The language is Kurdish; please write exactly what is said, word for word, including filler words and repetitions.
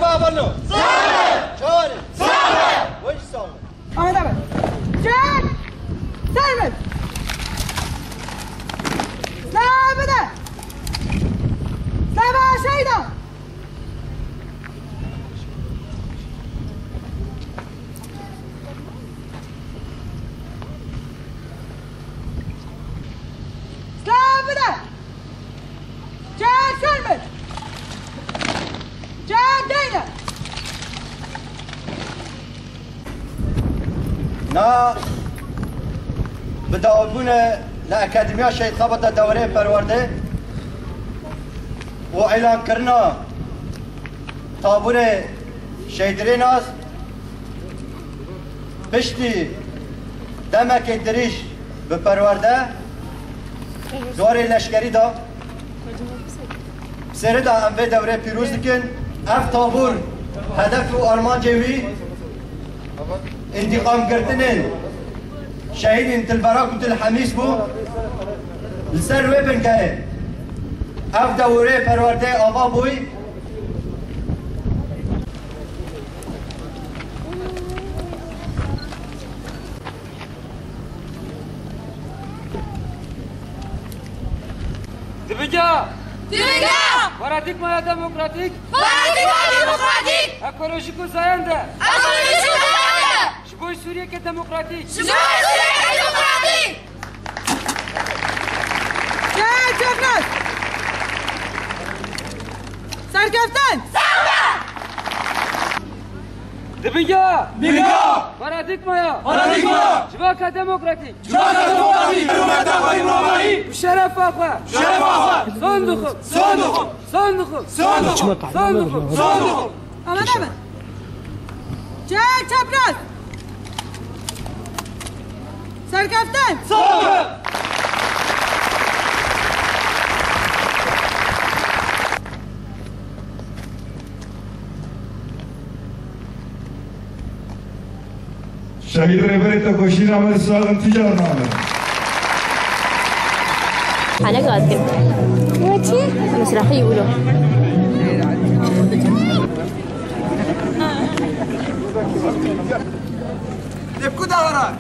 Babano! Çawarê! Wê jî sağ ol. Ahmet abi. Çek! Sermet! Sağ bide! Sağ şeyda! Sağ bide! Çek Sermet! Çek Deyne! Na bi dawîbûne li Akademiya Şehîd Xebat de dewreyê perwerde û îlankirina tabûrê şehîdê nas, piştî demekê dirîj bi perwerde di warê leşkerî de, bi sêrê de em vê dewrê pîroz dikin. Ev tabûr hedef û armancê wî întîqamgirtinên şehîdên Til Berak û Til Hemîs bû. Li ser wê bingehê ev dewrê perwerdeyê ava bûyî. Dibingeha! Dibingeha! Paradîgmaya demokratîk! Paradîgmaya demokratîk! Ekolojîk û zayan de! Ekolojîk û zayan de! Ji bo Sûriyeke demokratîk! Ji bo Sûriyeke demokratîk! Çek çapraz! Serkeftin! Sağ ol! Dibingeha! Bingeha! Paradîgmaya! Paradîgmaya! Civaka demokratîk! Civaka demokratîk! Hikûmeta xwe yê ronahî! Bi şerefa xwe! Şerefa xwe! Son dixwim! Son dixwim! Son dixwim! Son dixwim! Son dixwim! Aman aman! Çek çapraz! Serkeftin! Sağ olun! Şehîd Rêberê Tekoşîna me saxin tîcar name. Hane gazgin. Wati? Mesrahî wilo. Tepku davran.